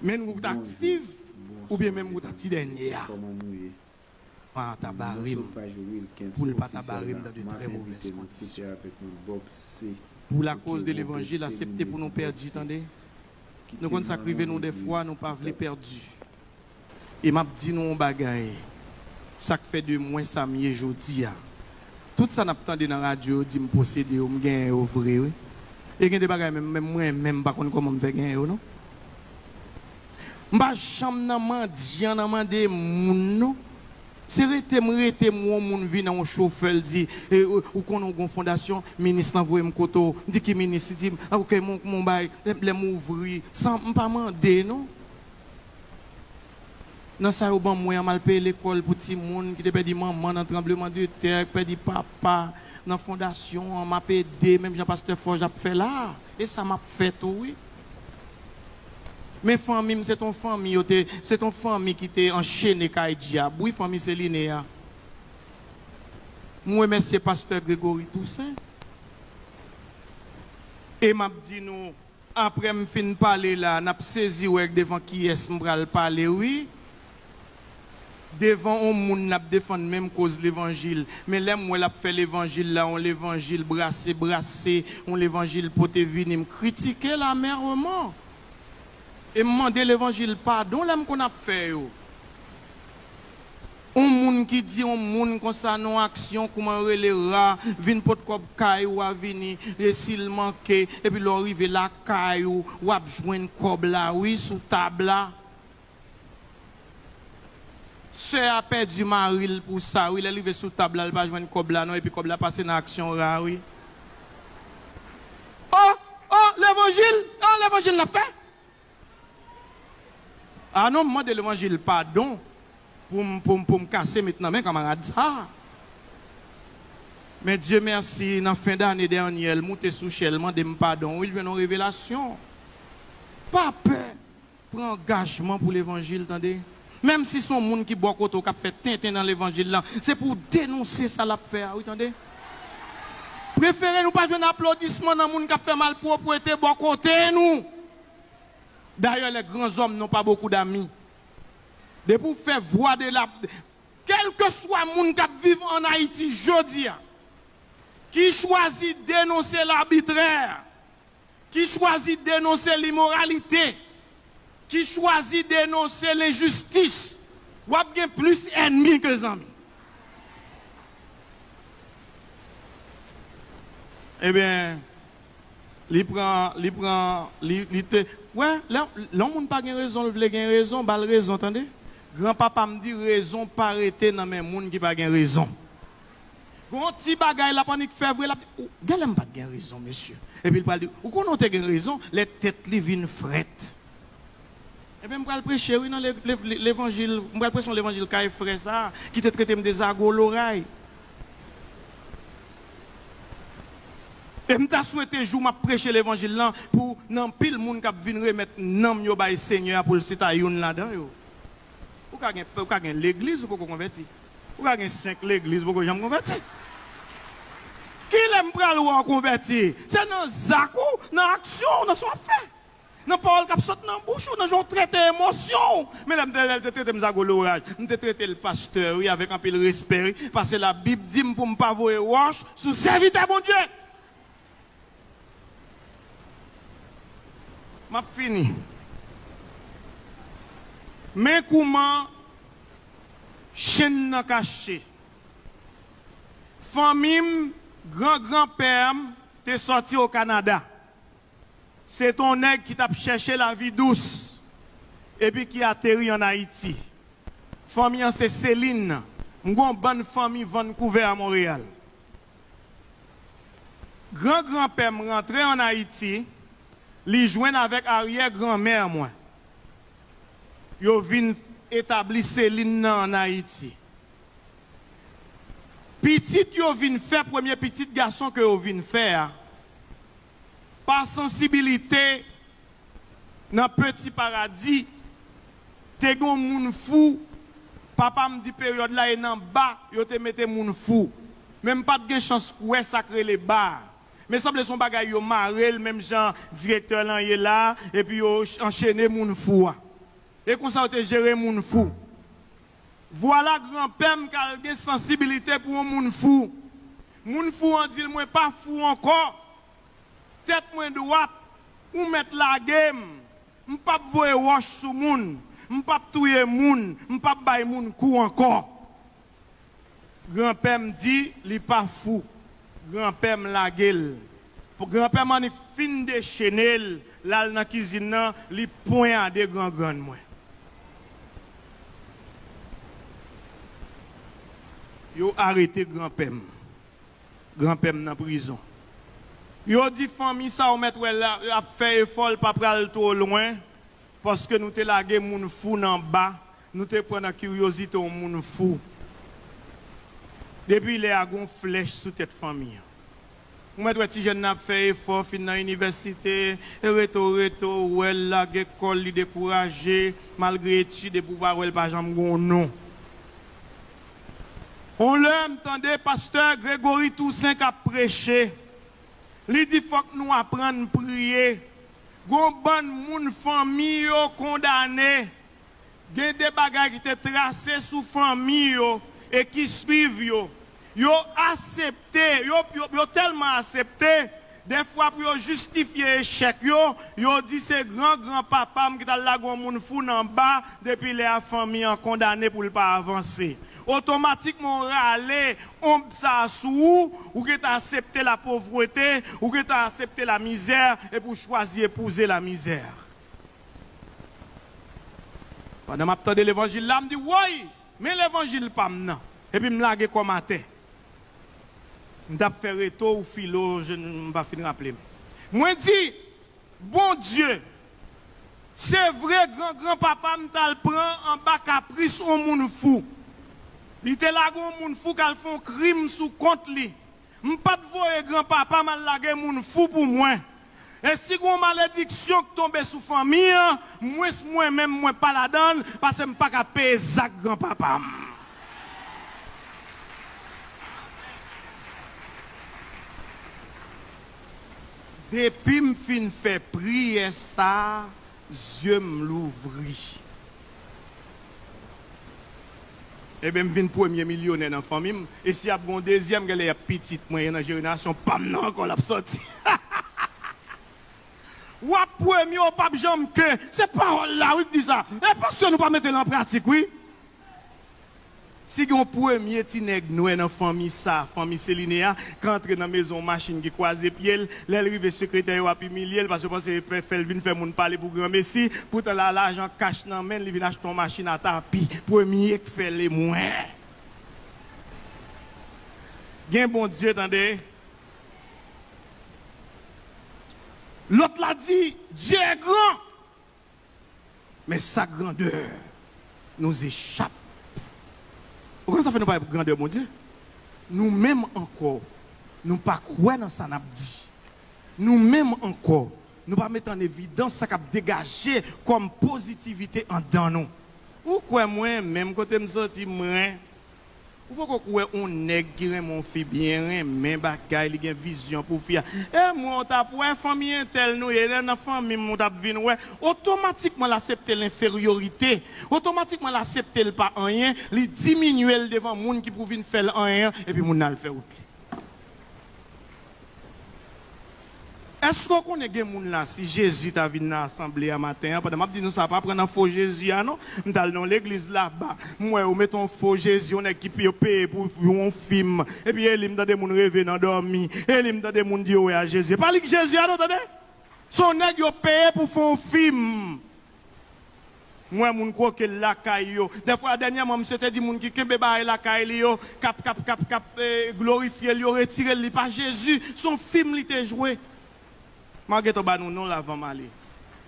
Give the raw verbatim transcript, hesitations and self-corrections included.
Menm ou t ak Steve, oubyen menm ou t ak ti dènye a. Pa ta bare m, pou l pa ta bare m dans de très mauvaises conditions. Pou lakoz de levanjil, aksepte pou nou pèdi, tande. Nou konn sa k rive nou dèfwa, nou pa vle pèdi. E m ap di nou yon bagay, sa k fè de mwen sa m ye jodi a. Tout sa n ap tande nan radyo yo di m posede yo, m genyen yo vre, wi. E gen de bagay menm, menm mwen menm m pa konn kòman m fè genyen yo, non. M pa janm nan mandyan, nan mande moun, non. Se rete m rete m wè yon moun vin nan yon chofè, l di, e, ou, ou konnen w gen yon fondasyon, minis lan voye m kote w. M di, ki minis? Li di m, a, oke, m, m bay, lè, lè m ouvri, san m pa mande, non. Nan sa yo ban mwen an, m al peye lekòl pou timoun ki te pèdi manman nan tranbleman de tè, ki pèdi papa nan fondasyon an, m ap ede, menm jan pastè Fòj ap fè la a. E sa m ap fè tou, wi. Men fanmi m, se t on fanmi, yo te, se t on fanmi ki te anchene kay dyab, wi, fanmi Seline a. M remèsye pastè Gregory Toussaint. E m ap di nou, apre m fin pale la, n ap sezi wè devan kiyès m pral pale, wi. Devan on moun n ap defann menm koz levanjil. Men lè m wè l ap fè levanjil la, on levanjil brase, brase, on levanjil pote vini, m kritike l amèrman. E m mande levanjil padon lè m konn ap fè yo. On moun ki di on moun konsa nan on aksyon, kouman yo rele, ra, vin pot kòb kay ou a, vini, e si l manke, epi lè w rive lakay ou, w ap jwenn kòb la, wi, sou tab la. Sè a pèdi mari l pou sa, wi, lè l rive sou tab la, l pa jwenn kòb la, non, epi kòb la pase nan aksyon ra, wi. O, o, levanjil, o, levanjil n ap fè. A non, m mande levanjil padon pou m, pou m, pou m kase met nan men kanmarad sa a. Men Dye mèsi, nan fen dane dènyè, l moute sou chè, l mande m padon. Wi, l jwenn yon revelasyon. Pa pè pran angajman pou levanjil, tande. Menm si se yon moun ki bò kote w k ap fè tenten nan levanjil lan, se pou w denonse sa l ap fè a, wi, tande. Prefere nou pa jwenn aplodisman nan moun k ap fè malpwòpte bò kote nou. Dayè, les grands hommes n'ont pas beaucoup d'amis. Depi w fè vwa de la, kèlkeswa moun k ap viv ann Ayiti jodi a, ki chwazi denonse labitrè, ki chwazi denonse limoralite, ki chwazi denonse lenjistis, w ap gen plis ènmi ke zanmi. Ebyen, li pran, li pran, li, li te, wè, lè, lè yon moun pa gen rezon, l vle gen rezon, ba l rezon, tande. Granpapa m di, rezon pa rete nan men moun ki pa gen rezon. Gon ti bagay l ap annik fè vre, l ap di, ou, genlè m pa t gen rezon, mesye. Epi l pral di, ou konnen w te gen rezon, lè tèt li vin frèt. Ebyen, m pral preche, wi, nan le, le, le, levanjil, m pral preche yon levanjil kay frè sa a, ki te trete m de zago loray. E m ta swete jou m ap preche levanjil lan, pou nan anpil moun k ap vin remèt nanm yo bay Senyè a, pou l se ta youn ladan yo. Ou ka gen, ou ka gen legliz, ou poko konvèti. Ou ka gen senk legliz, ou poko janm konvèti. Kilè m pral wè w konvèti? Se nan zak ou, nan aksyon w, nan sa w ap fè. Nan pawòl k ap sot nan bouch ou, nan jan w trete emosyon w. Men lè m te, lè l te trete m zago loraj, m te trete l pastè, wi, avèk anpil respè, wi, paske Labib di m pou m pa voye wòch sou sèvitè Bondye. M ap fini. Men kouman chenn nan kache. Fanmi m, gran granpè m te sòti o Kanada. Se t on nèg ki t ap chèche lavi dous, epi ki ateri ann Ayiti. Fanmi an se Selin. M gen yon bann fanmi Vancouver a Monreyal. Gran granpè m rantre ann Ayiti, li jwenn avèk aryè granmè mwen. Yo vin etabli Selin nan ann Ayiti. Pitit yo vin fè, premye pitit gason ke yo vin fè a, pa sansibilite nan Peti Paradi, te gen yon moun fou, papa m di peryòd la e nan ba yo te mete moun fou. Men m pa t gen chans wè sa k rele ba a. Men sanble se yon bagay yo mare l menm jan direktè lan ye la, epi yo anchene moun fou a. E konsa yo te jere moun fou. Vwala granpè m k al gen sansibilite pou yon moun fou. Moun fou an di l, "Mwen pa fou ankò. Tèt mwen dwat, ou mèt lage m. M p ap voye wòch sou moun. M p ap touye moun. M p ap bay moun kou ankò." Granpè m di li pa fou. Granpè m lage l. Pou granpè m annik fin dechene l, l al nan kizin nan, li ponyade grangrann mwen. Yo arete granpè m. Granpè m nan prizon. Yo di fanmi sa w mèt wè la, l ap fè efò, l pa pral twò lwen, paske nou te lage moun fou nan ba, nou te pran nan kiryozite yon moun fou. Depi lè a, gen yon flèch sou tèt fanmi an. Ou mèt wè ti jèn nan ap fè efò, fin nan inivèsite, e reto, reto, ou wè l lage kò l, li dekouraje, malgre etid, epi w pa wè l pa janm gen yon non. On lè, m tande pastè Gregory Toussaint k ap preche. Li di, "Fòk nou aprann priye." Gon bann moun fanmi yo kondane. Gen de bagay ki te trase sou fanmi yo e ki swiv yo. Yo asepte, yo, yo, yo tèlman asepte, dèfwa pou yo jistifye echèk yo, yo di, "Se gran granpapa m ki t al lage yon moun fou nan ba, depi lè a fanmi an kondane pou l pa avanse." Otomatikman, w rale onb sa a sou ou, ou gentan asepte lapovrete, ou gentan asepte lamizè, epi w chwazi epouze lamizè. Pandan m ap tande levanjil la, m di, "Woy, men levanjil pa m nan." Epi m lage kò m atè. M t ap fè reto ou filo, je n-, m pa fin raple m. Mwen di, "Bondye, se vre, gran granpapa m t al pran anba kapris yon moun fou. Li te lage yon moun fou k al fè yon krim sou kont li. M pa t voye granpapa m al lage moun fou pou mwen. E si gen yon malediksyon k tonbe sou fanmi an, mwens mwen menm, mwen pa ladan l, paske m pa ka peye zak granpapa m." Depi m fin fè priyè sa a, zye m louvri. Ebyen, m vin premye milyonè nan fanmi m. E si ap gen yon dezyèm, genlè y ap pitit mwen, e nan jenerasyon pa m nan ankò l ap sòti. W ap premye, w p ap janm ke. Se pawòl la, wi, k di sa. E paske nou pa mete l an pratik, wi. Si gen yon premye ti nèg nwè nan fanmi sa, fanmi Seline a, k antre nan mezon yon machin ki kwaze pye l, lè l rive sekretè yo ap imilye l, paske yo panse fè, fè l vin fè moun pale pou granmesi, poutan la, lajan kach nan men l, li vin achte yon machin a tapi, premye k fè l e mwen. Gen Bondye, tande. Lòt la di, Dieu est grand. Men sa grandè nous échappe. Ou konn sa fè nou pa grandè Bondye? Nou menm ankò, nou pa kwè nan sa n ap di. Nou menm ankò, nou pa met an evidans sa k ap degaje kòm pozitivite anndan nou. Ou kwè mwen, menm kote m soti, mwen, ou poko kwè on nèg ki renmen on fi byen, renmen bagay, li gen vizyon pou fi a. E mwen, ou t ap wè fanmi entèl nou ye, lè nan fanmi m, ou t ap vin wè. Otomatikman, l asepte lenferyorite. Otomatikman, l asepte l pa anyen, li diminye l devan moun ki pou vin fè l anyen an, epi moun nan al fè wout li. Èske w konnen gen moun la, si Jezi ta vin nan asanble a maten an, pandan m ap di nou sa, pa pran nan fo Jezi a non, m t al nan yon legliz laba, m wè yo mete yon fo Jezi, yon nèg ki yo peye pou yon fim, epi e li m tande moun reve nan dòmi, e li m tande moun di yo wè a Jezi. E pa li k Jezi a non, tande! Se yon nèg yo peye pou fè yon fim. M wè moun kwoke l lakay yo. Dèfwa, dènyèman, misye te di moun ki kenbe bagay lakay li yo, k ap, k ap, k ap, k ap, eh, glorifye l, yo retire l, li pa Jezi. Se yon fim li te jwe. M a gentan ba nou non l avan m ale.